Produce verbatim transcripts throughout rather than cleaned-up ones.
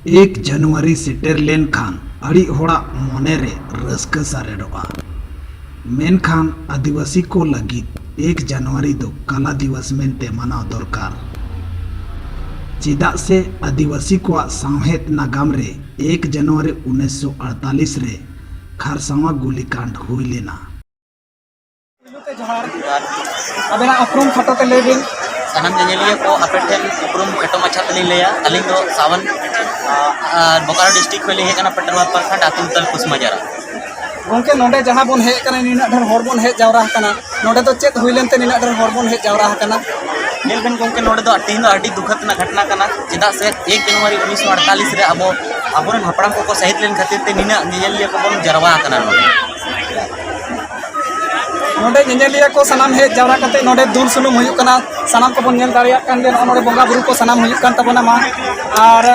ᱮᱠ ᱡᱟᱱᱩᱣᱟᱨᱤ ᱥᱮᱴᱮᱨ ᱞᱮᱱᱠᱷᱟᱱ ᱟᱹᱰᱤ ᱦᱚᱲᱟᱜ ᱢᱚᱱᱮ ᱨᱮ ᱨᱟᱹᱥᱠᱟᱹ ᱥᱟᱨᱮᱲᱚᱜᱼᱟ᱾ ᱢᱮᱱᱠᱷᱟᱱ ᱟᱹᱫᱤᱵᱟᱹᱥᱤ ᱠᱚ ᱞᱟᱹᱜᱤᱫ ᱮᱠ ᱡᱟᱱᱩᱣᱟᱨᱤ ᱫᱚ ᱠᱟᱞᱟ ᱫᱤᱵᱚᱥ ᱢᱮᱱᱛᱮ ᱢᱟᱱᱟᱣ ᱫᱚᱨᱠᱟᱨ᱾ ᱪᱮᱫᱟᱜ ᱥᱮ ᱟᱹᱫᱤᱵᱟᱹᱥᱤ ᱠᱚᱣᱟᱜ ᱥᱟᱶᱦᱮᱫ ᱱᱟᱜᱟᱢ ᱨᱮ ᱮᱠ ᱡᱟᱱᱩᱣᱟᱨᱤ ᱩᱱᱤᱥᱥᱚ ᱟᱲᱛᱟᱞᱤᱥ ᱨᱮ ᱠᱷᱟᱨᱥᱟᱣᱟ ᱜᱩᱞᱤ ᱠᱟᱸᱰ ᱦᱩᱭ ᱞᱮᱱᱟ᱾ ᱯᱩᱭᱞᱩ ᱛᱮ ᱡᱚᱦᱟᱨ᱾ ᱟᱵᱮᱱᱟᱜ ᱩᱯᱨᱩᱢ ᱠᱷᱟᱴᱚ ᱛᱮ ᱞᱟᱹᱭ ᱵᱤᱱ᱾ ᱥᱟᱱᱟᱢ ᱧᱮᱧᱮᱞᱤᱭᱟᱹ ᱠᱚ, ᱟᱯᱮ ᱴᱷᱮᱱ ᱩᱯᱨᱩᱢ ᱠᱷᱟᱴᱚ ᱢᱟᱪᱷᱟ ᱛᱮᱞᱤᱧ ᱞᱟᱹᱭᱟ᱾ ᱟᱹᱞᱤᱧ ᱫᱚ ᱥᱟᱣᱟᱱ, ᱟᱨ ᱵᱳᱠᱟᱨᱳ ᱰᱤᱥᱴᱨᱤᱠᱴ ᱠᱷᱚᱱ ᱞᱤᱧ ᱦᱮᱡ ᱟᱠᱟᱱᱟ, ᱯᱮᱴᱨᱳᱣᱟᱨ ᱯᱨᱚᱠᱷᱚᱸᱰ, ᱟᱹᱛᱩ ᱛᱟᱞ ᱠᱩᱥᱢᱟᱡᱟᱨᱟ᱾ ᱜᱚᱢᱠᱮ, ᱱᱚᱰᱮ ᱡᱟᱦᱟᱸ ᱵᱚᱱ ᱦᱮᱡ ᱟᱠᱟᱱᱟ, ᱱᱤᱱᱟᱹᱜ ᱰᱷᱮᱨ ᱦᱚᱲ ᱵᱚᱱ ᱦᱮᱡ ᱡᱟᱣᱨᱟ ᱟᱠᱟᱱᱟ, ᱱᱚᱰᱮ ᱫᱚ ᱪᱮᱫ ᱦᱩᱭ ᱞᱮᱱᱛᱮ ᱱᱤᱱᱟᱹᱜ ᱰᱷᱮᱨ ᱦᱚᱲ ᱵᱚᱱ ᱦᱮᱡ ᱡᱟᱣᱨᱟ ᱟᱠᱟᱱᱟ? ᱧᱮᱞ ᱵᱮᱱ ᱜᱚᱢᱠᱮ, ᱱᱚᱰᱮ ᱫᱚ ᱛᱮᱦᱮᱧ ᱫᱚ ᱟᱹᱰᱤ ᱫᱩᱠᱷᱟᱛ ᱨᱮᱱᱟᱜ ᱜᱷᱚᱴᱱᱟ ᱠᱟᱱᱟ᱾ ᱪᱮᱫᱟᱜ ᱥᱮ ᱮᱠ ᱡᱟᱱᱩᱣᱟᱨᱤ ᱩᱱᱤᱥᱥᱚ ᱟᱲᱛᱟᱞᱤᱥ ᱨᱮ ᱟᱵᱚ, ᱟᱵᱚᱨᱮᱱ ᱦᱟᱯᱲᱟᱢ ᱠᱚᱠᱚ ᱥᱟᱹᱦᱤᱫ ᱞᱮᱱ ᱠᱷᱟᱹᱛᱤᱨ ᱛᱮ ᱱᱤᱱᱟᱹᱜ ᱧᱮᱧᱮᱞᱤᱭᱟᱹ ᱠᱚᱵᱚᱱ ᱡᱟᱨᱣᱟ ᱟᱠᱟᱱᱟ ᱱᱚᱰᱮ᱾ ᱱᱚᱰᱮ ᱧᱮᱧᱮᱞᱤᱭᱟᱹ ᱠᱚ ᱥᱟᱱᱟᱢ ᱦᱮᱡ ᱡᱟᱣᱨᱟ ᱠᱟᱛᱮ ᱱᱚᱰᱮ ᱫᱩᱞ ᱥᱩᱱᱩᱢ ᱦᱩᱭᱩᱜ ᱠᱟᱱᱟ᱾ ᱥᱟᱱᱟᱢ ᱠᱚᱵᱚᱱ ᱧᱮᱞ ᱫᱟᱲᱮᱭᱟᱜ ᱠᱟᱱ ᱜᱮᱭᱟ, ᱱᱚᱜᱼᱚ ᱱᱚᱰᱮ ᱵᱚᱸᱜᱟ ᱵᱩᱨᱩ ᱠᱚ ᱥᱟᱱᱟᱢ ᱦᱩᱭᱩᱜ ᱠᱟᱱ ᱛᱟᱵᱚᱱᱟ᱾ ᱢᱟ ᱟᱨ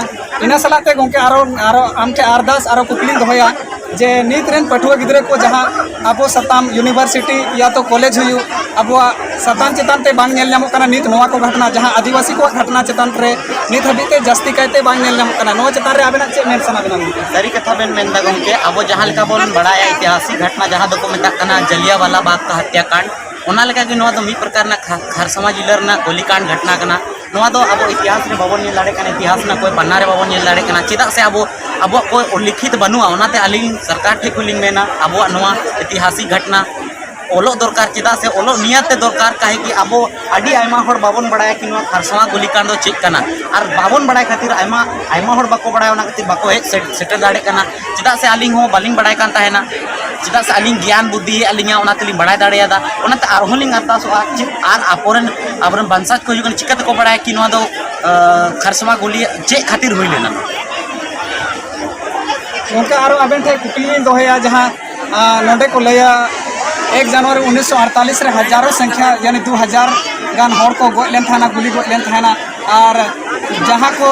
ᱤᱱᱟᱹ ᱥᱟᱞᱟᱜ ᱛᱮ ᱜᱚᱢᱠᱮ, ᱟᱨᱚ, ᱟᱨᱚ ᱟᱢ ᱴᱷᱮᱱ ᱟᱨᱫᱟᱥ, ᱟᱨᱚ ᱠᱩᱠᱞᱤᱧ ᱫᱚᱦᱚᱭᱟ ᱡᱮ ᱱᱤᱛ ᱨᱮᱱ ᱯᱟᱹᱴᱷᱩᱣᱟᱹ ᱜᱤᱫᱽᱨᱟᱹ ᱠᱚ ᱡᱟᱦᱟᱸ ᱟᱵᱚ ᱥᱟᱛᱟᱢ ᱤᱭᱩᱱᱤᱵᱷᱟᱨᱥᱤᱴᱤ ᱭᱟ ᱛᱚ ᱠᱚᱞᱮᱡᱽ ᱦᱩᱭᱩᱜ, ᱟᱵᱚᱣᱟᱜ ᱥᱟᱛᱟᱢ ᱪᱮᱛᱟᱱ ᱛᱮ ᱵᱟᱝ ᱧᱮᱞ ᱧᱟᱢᱚᱜ ᱠᱟᱱᱟ, ᱱᱤᱛ ᱱᱚᱣᱟ ᱠᱚ ᱜᱷᱚᱴᱱᱟ ᱡᱟᱦᱟᱸ ᱟᱹᱫᱤᱵᱟᱹᱥᱤ ᱠᱚᱣᱟᱜ ᱜᱷᱚᱴᱱᱟ ᱪᱮᱛᱟᱱ ᱨᱮ ᱱᱤᱛ ᱦᱟᱹᱵᱤᱡ ᱛᱮ ᱡᱟᱹᱥᱛᱤ ᱠᱟᱭᱛᱮ ᱵᱟᱝ ᱧᱮᱞ ᱧᱟᱢᱚᱜ ᱠᱟᱱᱟ, ᱱᱚᱣᱟ ᱪᱮᱛᱟᱱ ᱨᱮ ᱟᱵᱮᱱᱟᱜ ᱪᱮᱫ ᱢᱮᱱ ᱥᱟᱱᱟ ᱵᱮᱱᱟ ᱜᱚᱢᱠᱮ? ᱥᱟᱹᱨᱤ ᱠᱟᱛᱷᱟ ᱵᱮᱱ ᱢᱮᱱᱫᱟ ᱜᱚᱢᱠᱮ, ᱟᱵᱚ ᱡᱟᱦᱟᱸ ᱞᱮᱠᱟ ᱵᱚᱱ ᱵᱟᱲᱟᱭᱟ ᱤᱛᱤᱦᱟᱥᱤᱠ ᱜᱷᱚᱴᱱᱟ ᱡᱟᱦᱟᱸ ᱫᱚᱠᱚ ᱢᱮᱛᱟᱜ ᱠᱟᱱᱟ ᱡᱟᱞᱤᱭᱟᱣᱟᱞᱟ ᱵᱟᱜᱽ ᱠᱟ ᱦᱚᱛᱭᱟ ᱠᱟᱸᱰ, ᱚᱱᱟ ᱞᱮᱠᱟᱜᱮ ᱱᱚᱣᱟ ᱫᱚ ᱢᱤᱫ ᱯᱨᱚᱠᱟᱨ ᱨᱮᱱᱟᱜ ᱠᱷᱟ-, ᱠᱷᱟᱨᱥᱟᱣᱟ ᱡᱤᱞᱟᱹ ᱨᱮᱱᱟᱜ ᱜᱚᱞᱤ ᱠᱟᱸᱰ ᱜᱷᱚᱴᱱᱟ ᱠᱟᱱᱟ᱾ ᱱᱚᱣᱟ ᱫᱚ ᱟᱵᱚ ᱤᱛᱤᱦᱟᱥ ᱨᱮ ᱵᱟᱵᱚᱱ ᱧᱮᱞ ᱫᱟᱲᱮᱭᱟᱜ ᱠᱟᱱᱟ, ᱤᱛᱤᱦᱟᱥ ᱨᱮᱱᱟᱜ ᱠᱚᱭ ᱯᱟᱱᱱᱟ ᱨᱮ ᱵᱟᱵᱚᱱ ᱧᱮᱞ ᱫᱟᱲᱮᱭᱟᱜ ᱠᱟᱱᱟ᱾ ᱪᱮᱫᱟᱜ ᱥᱮ ᱟᱵᱚ, ᱟᱵᱚᱣᱟᱜ ᱠᱚᱭ ᱚᱞᱤᱠᱷᱤᱛ ᱵᱟᱹᱱᱩᱜᱼᱟ᱾ ᱚᱱᱟᱛᱮ ᱟᱹᱞᱤᱧ ᱥᱚᱨᱠᱟᱨ ᱴᱷᱮᱱ ᱠᱷᱚᱱ ᱞᱤᱧ ᱢᱮᱱᱟ, ᱟᱵᱚᱣᱟᱜ ᱱᱚᱣᱟ ᱤᱛᱤᱦᱟᱥᱤᱠ ᱜᱷᱚᱴᱱᱟ ᱚᱞᱚᱜ ᱫᱚᱨᱠᱟᱨ᱾ ᱪᱮᱫᱟᱜ ᱥᱮ ᱚᱞᱚᱜ ᱱᱤᱭᱟᱹᱛ ᱛᱮ ᱫᱚᱨᱠᱟᱨ, ᱠᱟᱦᱮ ᱠᱤ ᱟᱵᱚ ᱟᱹᱰᱤ ᱟᱭᱢᱟ ᱦᱚᱲ ᱵᱟᱵᱚᱱ ᱵᱟᱲᱟᱭᱟ ᱠᱤ ᱱᱚᱣᱟ ᱠᱷᱟᱨᱥᱟᱣᱟ ᱜᱩᱞᱤ ᱠᱟᱸᱰ ᱫᱚ ᱪᱮᱫ ᱠᱟᱱᱟ, ᱟᱨ ᱵᱟᱵᱚᱱ ᱵᱟᱲᱟᱭ ᱠᱷᱟᱹᱛᱤᱨ ᱟᱭᱢᱟ, ᱟᱭᱢᱟ ᱦᱚᱲ ᱵᱟᱠᱚ ᱵᱟᱲᱟᱭᱟ, ᱚᱱᱟ ᱠᱷᱟᱹᱛᱤᱨ ᱵᱟᱠᱚ ᱦᱮᱡ ᱥᱮ-, ᱥᱮᱴᱮᱨ ᱫᱟᱲᱮᱭᱟᱜ ᱠᱟᱱᱟ᱾ ᱪᱮᱫᱟᱜ ᱥᱮ ᱟᱹᱞᱤᱧ ᱦᱚᱸ ᱵᱟᱹᱞᱤᱧ ᱵᱟᱲᱟᱭ ᱠᱟᱱ ᱛᱟᱦᱮᱱᱟ, ᱪᱮᱫᱟᱜ ᱥᱮ ᱟᱹᱞᱤᱧ ᱜᱮᱭᱟᱱ ᱵᱩᱫᱽᱫᱷᱤ ᱦᱮᱡ ᱟᱹᱞᱤᱧᱟ, ᱚᱱᱟ ᱛᱮᱞᱤᱧ ᱵᱟᱲᱟᱭ ᱫᱟᱲᱮᱭᱟᱫᱟ᱾ ᱚᱱᱟᱛᱮ ᱟᱨᱦᱚᱸ ᱞᱤᱧ ᱟᱨᱫᱟᱥᱚᱜᱼᱟ, ᱪᱮᱫ ᱟᱨ ᱟᱵᱚᱨᱮᱱ, ᱟᱵᱚᱨᱮᱱ ᱵᱚᱝᱥᱚᱡᱽ ᱠᱚ ᱦᱤᱡᱩᱜ ᱠᱟᱱᱟ, ᱪᱤᱠᱟᱹ ᱛᱮᱠᱚ ᱵᱟᱲᱟᱭᱟ ᱠᱤ ᱱᱚᱣᱟ ᱫᱚ, ᱟᱸ, ᱠᱷᱟᱨᱥᱟᱣᱟ ᱜᱩᱞᱤ ᱪᱮᱫ ᱠᱷᱟᱹᱛᱤᱨ ᱦᱩᱭ ᱞᱮᱱᱟ? ᱜᱚᱢᱠᱮ, ᱟᱨᱚ ᱟᱵᱮᱱ ᱴᱷᱮᱱ ᱠᱩᱠᱞᱤ ᱞᱤᱧ ᱫᱚᱦᱚᱭᱟ, ᱡᱟᱦᱟᱸ, ᱟᱸ, ᱱᱚᱰᱮ ᱠᱚ ᱞᱟᱹᱭᱟ ᱮᱠ ᱡᱟᱱᱩᱣᱟᱨᱤ ᱩᱱᱤᱥᱥᱚ ᱟᱲᱛᱟᱞᱤᱥ ᱨᱮ ᱦᱟᱡᱟᱨᱚ ᱥᱚᱝᱠᱷᱭᱟ, ᱭᱟᱱᱤ ᱫᱩ ᱦᱟᱡᱟᱨ ᱜᱟᱱ ᱦᱚᱲ ᱠᱚ ᱜᱚᱡ ᱞᱮᱱ ᱛᱟᱦᱮᱱᱟ, ᱜᱩᱞᱤ ᱜᱚᱡ ᱞᱮᱱ ᱛᱟᱦᱮᱱᱟ᱾ ᱟᱨ ᱡᱟᱦᱟᱸ ᱠᱚ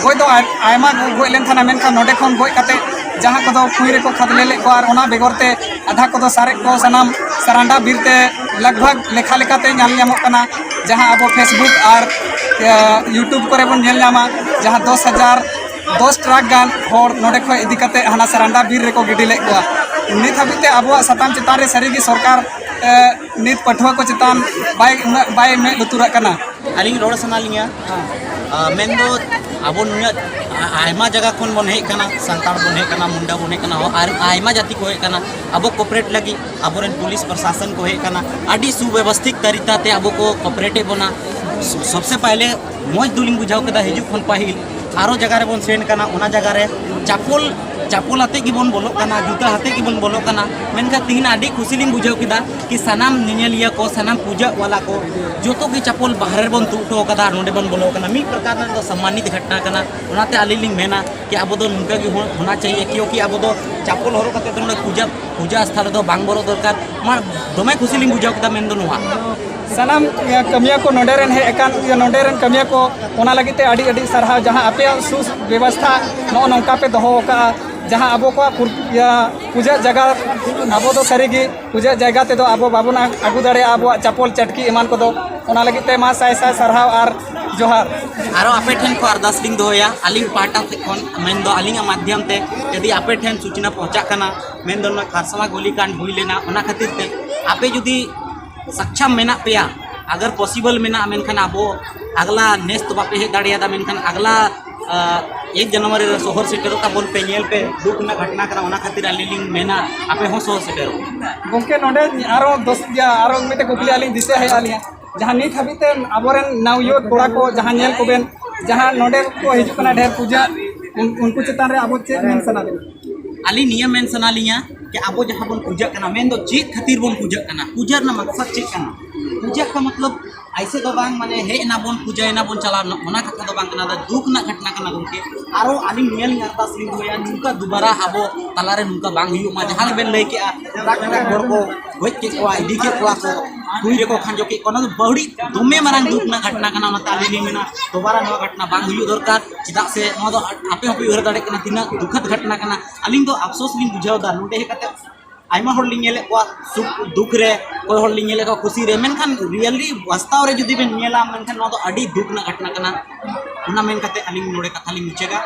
ᱜᱚᱡ ᱫᱚ ᱟᱭ-, ᱟᱭᱢᱟ ᱠᱚ ᱜᱚᱡ ᱞᱮᱱ ᱛᱟᱦᱮᱱᱟ, ᱢᱮᱱᱠᱷᱟᱱ ᱱᱚᱰᱮ ᱠᱷᱚᱱ ᱜᱚᱡ ᱠᱟᱛᱮ ᱡᱟᱦᱟᱸ ᱠᱚᱫᱚ ᱠᱩᱸᱧ ᱨᱮᱠᱚ ᱠᱷᱟᱫᱽᱞᱮ ᱞᱮᱫ ᱠᱚᱣᱟ, ᱟᱨ ᱚᱱᱟ ᱵᱮᱜᱚᱨ ᱛᱮ ᱟᱫᱷᱟ ᱠᱚᱫᱚ ᱥᱟᱨᱮᱡ ᱠᱚ ᱥᱟᱱᱟᱢ ᱥᱟᱨᱟᱱᱰᱟ ᱵᱤᱨ ᱛᱮ ᱞᱟᱜᱽ ᱵᱷᱟᱜᱽ ᱞᱮᱠᱷᱟ ᱞᱮᱠᱟᱛᱮ ᱧᱮᱞ ᱧᱟᱢᱚᱜ ᱠᱟᱱᱟ, ᱡᱟᱦᱟᱸ ᱟᱵᱚ Facebook ᱟᱨ, ᱮ, YouTube ᱠᱚᱨᱮ ᱵᱚᱱ ᱧᱮᱞ ᱧᱟᱢᱟ, ᱡᱟᱦᱟᱸ ᱫᱚᱥ ᱦᱟᱡᱟᱨ ᱫᱚᱥ ᱴᱨᱟᱠ ᱜᱟᱱ ᱦᱚᱲ ᱱᱚᱰᱮ ᱠᱷᱚᱱ ᱤᱫᱤ ᱠᱟᱛᱮ ᱦᱟᱱᱟ ᱥᱟᱨᱟᱱᱰᱟ ᱵᱤᱨ ᱨᱮᱠᱚ ᱜᱤᱰᱤ ᱞᱮᱫ ᱠᱚᱣᱟ᱾ ᱱᱤᱛ ᱦᱟᱹᱵᱤᱡ ᱛᱮ ᱟᱵᱚᱣᱟᱜ ᱥᱟᱛᱟᱢ ᱪᱮᱛᱟᱱ ᱨᱮ ᱥᱟᱹᱨᱤᱜᱮ ᱥᱚᱨᱠᱟᱨ ᱱᱤᱛ ᱯᱟᱹᱴᱷᱩᱣᱟᱹ ᱠᱚ ᱪᱮᱛᱟᱱ ᱵᱟᱭ ᱩᱱᱟᱹᱜ ᱵᱟᱭ ᱢᱮᱫ ᱞᱩᱛᱩᱨᱟᱜ ᱠᱟᱱᱟ᱾ ᱟᱹᱞᱤᱧ ᱨᱚᱲ ᱥᱟᱱᱟ ᱞᱤᱧᱟ᱾ ᱢᱮᱱᱫᱚ ᱟᱵᱚ ᱱᱩᱱᱟᱹᱜ ᱟᱭᱢᱟ ᱡᱟᱭᱜᱟ ᱠᱷᱚᱱ ᱵᱚᱱ ᱦᱮᱡ ᱠᱟᱱᱟ, ᱥᱟᱱᱛᱟᱲ ᱵᱚᱱ ᱦᱮᱡ ᱠᱟᱱᱟ, ᱢᱩᱱᱰᱟ ᱵᱚᱱ ᱦᱮᱡ ᱠᱟᱱᱟ, ᱟᱨ ᱟᱭᱢᱟ ᱡᱟᱹᱛᱤ ᱠᱚ ᱦᱮᱡ ᱠᱟᱱᱟ᱾ ᱟᱵᱚ ᱠᱚᱯᱟᱨᱮᱴ ᱞᱟᱹᱜᱤᱫ ᱟᱵᱚᱨᱮᱱ ᱯᱩᱞᱤᱥ ᱯᱨᱚᱥᱟᱥᱚᱱ ᱠᱚ ᱦᱮᱡ ᱠᱟᱱᱟ, ᱟᱹᱰᱤ ᱥᱩᱵᱮᱵᱚᱥᱛᱷᱤᱛ ᱛᱟᱹᱨᱤᱠᱟ ᱛᱮ ᱟᱵᱚ ᱠᱚ ᱠᱚᱯᱟᱨᱮᱴ ᱮᱫ ᱵᱚᱱᱟ᱾ ᱥᱚᱵᱥᱮ ᱯᱟᱦᱞᱮ ᱢᱚᱡᱽ ᱫᱚᱞᱤᱧ ᱵᱩᱡᱷᱟᱹᱣ ᱠᱮᱫᱟ, ᱦᱤᱡᱩᱜ ᱠᱷᱚᱱ ᱯᱟᱹᱦᱤᱞ ᱟᱨᱚ ᱡᱟᱭᱜᱟ ᱨᱮᱵᱚᱱ ᱥᱮᱱ ᱠᱟᱱᱟ, ᱚᱱᱟ ᱡᱟᱭᱜᱟ ᱨᱮ ᱪᱟᱯᱚᱞ ᱪᱟᱯᱚᱞ ᱟᱛᱮ ᱜᱮᱵᱚᱱ ᱵᱚᱞᱚᱜ ᱠᱟᱱᱟ, ᱡᱩᱛᱟᱹ ᱟᱛᱮ ᱜᱮᱵᱚᱱ ᱵᱚᱞᱚᱜ ᱠᱟᱱᱟ᱾ ᱢᱮᱱᱠᱷᱟᱱ ᱛᱤᱦᱤᱧ ᱟᱹᱰᱤ ᱠᱩᱥᱤ ᱞᱤᱧ ᱵᱩᱡᱷᱟᱹᱣ ᱠᱮᱫᱟ ᱠᱤ ᱥᱟᱱᱟᱢ ᱧᱮᱧᱮᱞᱤᱭᱟᱹ ᱠᱚ, ᱥᱟᱱᱟᱢ ᱯᱩᱡᱟᱹ ᱣᱟᱞᱟ ᱠᱚ, ᱡᱚᱛᱚ ᱜᱮ ᱪᱟᱯᱚᱞ ᱵᱟᱦᱨᱮ ᱨᱮᱵᱚᱱ ᱛᱩᱫ ᱦᱚᱴᱚ ᱠᱟᱫᱟ ᱟᱨ ᱱᱚᱰᱮ ᱵᱚᱱ ᱵᱚᱞᱚ ᱠᱟᱱᱟ᱾ ᱢᱤᱫ ᱯᱨᱚᱠᱟᱨ ᱨᱮᱱᱟᱜ ᱫᱚ ᱥᱚᱢᱢᱟᱱᱤᱛ ᱜᱷᱚᱴᱱᱟ ᱠᱟᱱᱟ᱾ ᱚᱱᱟᱛᱮ ᱟᱹᱞᱤᱧ ᱞᱤᱧ ᱢᱮᱱᱟ ᱠᱤ ᱟᱵᱚ ᱫᱚ ᱱᱚᱝᱠᱟ ᱜᱮ ᱦᱚ- ᱦᱚᱱᱟ ᱪᱟᱦᱤᱭᱮ, ᱠᱤᱭᱚᱸᱠᱤ ᱟᱵᱚ ᱫᱚ ᱪᱟᱯᱚᱞ ᱦᱚᱨᱚᱜ ᱠᱟᱛᱮ ᱫᱚ ᱱᱚᱰᱮ ᱯᱩᱡᱟᱹ ᱯᱩᱡᱟᱹ ᱥᱛᱷᱟᱱ ᱨᱮᱫᱚ ᱵᱟᱝ ᱵᱚᱞᱚ ᱫᱚᱨᱠᱟᱨ᱾ ᱢᱟ ᱫᱚᱢᱮ ᱠᱩᱥᱤ ᱞᱤᱧ ᱵᱩᱡᱷᱟᱹᱣ ᱠᱮᱫᱟ ᱢᱮᱱᱫᱚ ᱱᱚᱣᱟ᱾ ᱥᱟᱱᱟᱢ ᱤᱭᱟᱹ ᱠᱟᱹᱢᱤᱭᱟᱹ ᱠᱚ ᱱᱚᱰᱮ ᱨᱮᱱ ᱦᱮᱡ ᱟᱠᱟᱱ ᱤᱭᱟᱹ ᱱᱚᱰᱮ ᱨᱮᱱ ᱠᱟᱹᱢᱤᱭᱟᱹ ᱠᱚ, ᱚᱱᱟ ᱞᱟᱹᱜᱤᱫ ᱛᱮ ᱟᱹᱰᱤ ᱟᱹᱰᱤ ᱥᱟᱨᱦᱟᱣ᱾ ᱡᱟᱦᱟᱸ ᱟᱯᱮᱭᱟᱜ ᱥᱩᱵᱮᱵᱚᱥᱛᱷᱟ ᱱᱚᱜᱼᱚ ᱱᱚᱝᱠᱟ ᱯᱮ ᱫᱚᱦᱚ ᱟᱠᱟᱫᱼᱟ, ᱡᱟᱦᱟᱸ ᱟᱵᱚ ᱠᱚᱣᱟᱜ ᱯᱩᱨ- ᱤᱭᱟᱹ ᱯᱩᱡᱟᱹ ᱡᱟᱭᱜᱟ, ᱟᱵᱚ ᱫᱚ ᱥᱟᱹᱨᱤᱜᱮ ᱯᱩᱡᱟᱹ ᱡᱟᱭᱜᱟ ᱛᱮᱫᱚ ᱟᱵᱚ ᱵᱟᱵᱚᱱ ᱟᱹᱜᱩ ᱫᱟᱲᱮᱭᱟᱜᱼᱟ ᱟᱵᱚᱣᱟᱜ ᱪᱟᱯᱚᱞ ᱪᱟᱹᱴᱠᱤ ᱮᱢᱟᱱ ᱠᱚᱫᱚ᱾ ᱚᱱᱟ ᱞᱟᱹᱜᱤᱫ ᱛᱮ ᱢᱟ ᱥᱟᱭ ᱥᱟᱭ ᱥᱟᱨᱦᱟᱣ ᱟᱨ ᱡᱚᱦᱟᱨ᱾ ᱟᱨᱚ ᱟᱯᱮ ᱴᱷᱮᱱ ᱠᱚ ᱟᱨᱫᱟᱥ ᱞᱤᱧ ᱫᱚᱦᱚᱭᱟ, ᱟᱹᱞᱤᱧ ᱯᱟᱦᱴᱟ ᱥᱮᱫ ᱠᱷᱚᱱ, ᱢᱮᱱᱫᱚ ᱟᱹᱞᱤᱧᱟᱜ ᱢᱟᱫᱽᱫᱷᱚᱢ ᱛᱮ ᱡᱩᱫᱤ ᱟᱯᱮ ᱴᱷᱮᱱ ᱥᱩᱪᱱᱟ ᱯᱚᱦᱪᱟᱜ ᱠᱟᱱᱟ, ᱢᱮᱱᱫᱚ ᱱᱚᱣᱟ ᱠᱷᱟᱨᱥᱟᱣᱟ ᱜᱩᱞᱤᱠᱟᱱᱰ ᱦᱩᱭ ᱞᱮᱱᱟ, ᱚᱱᱟ ᱠᱷᱟᱹᱛᱤᱨ ᱛᱮ ᱟᱯᱮ ᱡᱩᱫᱤ ᱥᱟᱠᱪᱟᱢ ᱢᱮᱱᱟᱜ ᱯᱮᱭᱟ, ᱟᱜᱟᱨ ᱯᱚᱥᱤᱵᱚᱞ ᱢᱮᱱᱟᱜᱼᱟ, ᱢᱮᱱᱠᱷᱟᱱ ᱟᱵᱚ ᱟᱜᱽᱞᱟ ᱱᱮᱥ ᱫᱚ ᱵᱟᱯᱮ ᱦᱮᱡ ᱫᱟᱲᱮᱭᱟᱫᱟ, ᱢᱮᱱᱠᱷᱟᱱ ᱟᱜᱽᱞᱟ ᱮᱠ ᱡᱟᱱᱩᱣᱟᱨᱤ ᱨᱮ ᱥᱚᱦᱚᱨ ᱥᱮᱴᱮᱨᱚᱜ ᱛᱟᱵᱚᱱ ᱯᱮ, ᱧᱮᱞ ᱯᱮ, ᱫᱩᱠ ᱨᱮᱱᱟᱜ ᱜᱷᱚᱴᱱᱟ ᱠᱟᱱᱟ᱾ ᱚᱱᱟ ᱠᱷᱟᱹᱛᱤᱨ ᱟᱹᱞᱤᱧ ᱞᱤᱧ ᱢᱮᱱᱟ ᱟᱯᱮ ᱦᱚᱸ ᱥᱚᱦᱚᱨ ᱥᱮᱴᱮᱨᱚᱜ ᱯᱮ᱾ ᱜᱚᱢᱠᱮ, ᱱᱚᱰᱮ ᱟᱨᱚ ᱫᱚᱥ ᱟᱨᱚ ᱢᱤᱫᱴᱮᱱ ᱠᱩᱠᱞᱤ ᱟᱹᱞᱤᱧ ᱫᱤᱥᱟᱹ ᱦᱮᱡ ᱟᱹᱞᱤᱧᱟ, ᱡᱟᱦᱟᱸ ᱱᱤᱛ ᱦᱟᱹᱵᱤᱡ ᱛᱮ ᱟᱵᱚᱨᱮᱱ ᱱᱟᱣᱭᱩᱣᱚᱛ ᱠᱚᱲᱟ ᱠᱚ ᱡᱟᱦᱟᱸ ᱧᱮᱞ ᱠᱚᱵᱮᱱ, ᱡᱟᱦᱟᱸ ᱱᱚᱰᱮ ᱠᱚ ᱦᱤᱡᱩᱜ ᱠᱟᱱᱟ ᱰᱷᱮᱨ ᱯᱩᱡᱟᱹ, ᱩᱱ- ᱩᱱᱠᱩ ᱪᱮᱛᱟᱱ ᱨᱮ ᱟᱵᱚ ᱪᱮᱫ ᱢᱮᱱ ᱥᱟᱱᱟ ᱵᱮᱱᱟ? ᱟᱹᱞᱤᱧ ᱱᱤᱭᱟᱹ ᱢᱮᱱ ᱥᱟᱱᱟ ᱞᱤᱧᱟ ᱡᱮ ᱟᱵᱚ ᱡᱟᱦᱟᱸ ᱵᱚᱱ ᱯᱩᱡᱟᱹᱜ ᱠᱟᱱᱟ, ᱢᱮᱱᱫᱚ ᱪᱮᱫ ᱠᱷᱟᱹᱛᱤᱨ ᱵᱚᱱ ᱯᱩᱡᱟᱹᱜ ᱠᱟᱱᱟ? ᱯᱩᱡᱟᱹ ᱨᱮᱱᱟᱜ ᱢᱟᱠᱥᱟᱫ ᱪᱮᱫ ᱠᱟᱱᱟ? ᱯᱩᱡᱟᱹ ᱠᱟ ᱢᱚᱛᱞᱚᱵ ᱟᱭᱥᱮ ᱫᱚ ᱵᱟᱝ, ᱢᱟᱱᱮ ᱦᱮᱡ ᱮᱱᱟᱵᱚᱱ, ᱯᱩᱡᱟᱹᱭᱮᱱᱟᱵᱚᱱ, ᱪᱟᱞᱟᱣ ᱮᱱᱟ, ᱚᱱᱟ ᱠᱟᱛᱷᱟ ᱫᱚ ᱵᱟᱝ ᱠᱟᱱᱟ᱾ ᱫᱩᱠ ᱨᱮᱱᱟᱜ ᱜᱷᱚᱴᱱᱟ ᱠᱟᱱᱟ ᱜᱚᱢᱠᱮ᱾ ᱟᱨᱚ ᱟᱹᱞᱤᱧ ᱱᱤᱭᱟᱹ ᱞᱤᱧ ᱟᱨᱫᱟᱥ ᱞᱤᱧ ᱫᱚᱦᱚᱭᱟ, ᱱᱚᱝᱠᱟ ᱫᱩᱵᱟᱨᱟ ᱟᱵᱚ ᱛᱟᱞᱟᱨᱮ ᱱᱚᱝᱠᱟ ᱵᱟᱝ ᱦᱩᱭᱩᱜ ᱢᱟ᱾ ᱡᱟᱦᱟᱸ ᱵᱮᱱ ᱞᱟᱹᱭ ᱠᱮᱜᱼᱟ, ᱴᱨᱟᱠ ᱴᱨᱟᱠ ᱦᱚᱲ ᱠᱚ ᱜᱚᱡ ᱠᱮᱫ ᱠᱚᱣᱟ, ᱤᱫᱤ ᱠᱮᱫ ᱠᱚᱣᱟ ᱠᱚ, ᱠᱩᱲᱤ ᱨᱮᱠᱚ ᱠᱷᱟᱸᱡᱚ ᱠᱮᱫ ᱠᱚᱣᱟ, ᱚᱱᱟ ᱫᱚ ᱵᱟᱹᱲᱤᱡ, ᱫᱚᱢᱮ ᱢᱟᱨᱟᱝ ᱫᱩᱠ ᱨᱮᱱᱟᱜ ᱜᱷᱚᱴᱱᱟ ᱠᱟᱱᱟ᱾ ᱚᱱᱟᱛᱮ ᱟᱹᱞᱤᱧ ᱞᱤᱧ ᱢᱮᱱᱟ ᱫᱩᱵᱟᱨᱟ ᱱᱚᱣᱟ ᱜᱷᱚᱴᱱᱟ ᱵᱟᱝ ᱦᱩᱭᱩᱜ ᱫᱚᱨᱠᱟᱨ᱾ ᱪᱮᱫᱟᱜ ᱥᱮ ᱱᱚᱣᱟ ᱫᱚ ᱟᱯᱮ ᱦᱚᱸᱯᱮ ᱩᱭᱦᱟᱹᱨ ᱫᱟᱲᱮᱭᱟᱜ ᱠᱟᱱᱟ ᱛᱤᱱᱟᱹᱜ ᱫᱩᱠᱷᱟᱹᱛ ᱜᱷᱚᱴᱱᱟ ᱠᱟᱱᱟ᱾ ᱟᱹᱞᱤᱧ ᱫᱚ ᱟᱯᱥᱳᱥ ᱞᱤᱧ ᱵᱩᱡᱷᱟᱹᱣ ᱮᱫᱟ, ᱱᱚᱰᱮ ᱦᱮᱡ ᱠᱟᱛᱮ ᱟᱭᱢᱟ ᱦᱚᱲ ᱞᱤᱧ ᱧᱮᱞᱮᱫ ᱠᱚᱣᱟ ᱥᱩᱠ ᱫᱩᱠ ᱨᱮ, ᱚᱠᱚᱭ ᱦᱚᱲ ᱞᱤᱧ ᱧᱮᱞᱮᱫ ᱠᱚᱣᱟ ᱠᱩᱥᱤ ᱨᱮ, ᱢᱮᱱᱠᱷᱟᱱ ᱨᱤᱭᱮᱞᱤ ᱵᱟᱥᱛᱟᱣ ᱨᱮ ᱡᱩᱫᱤ ᱵᱮᱱ ᱧᱮᱞᱟ, ᱢᱮᱱᱠᱷᱟᱱ ᱱᱚᱣᱟ ᱫᱚ ᱟᱹᱰᱤ ᱫᱩᱠ ᱨᱮᱱᱟᱜ ᱜᱷᱚᱴᱱᱟ ᱠᱟᱱᱟ᱾ ᱚᱱᱟ ᱢᱮᱱ ᱠᱟᱛᱮ ᱟᱹᱞᱤᱧ ᱱᱚᱰᱮ ᱠᱟᱛᱷᱟ ᱞᱤᱧ ᱢᱩᱪᱟᱹᱫᱟ᱾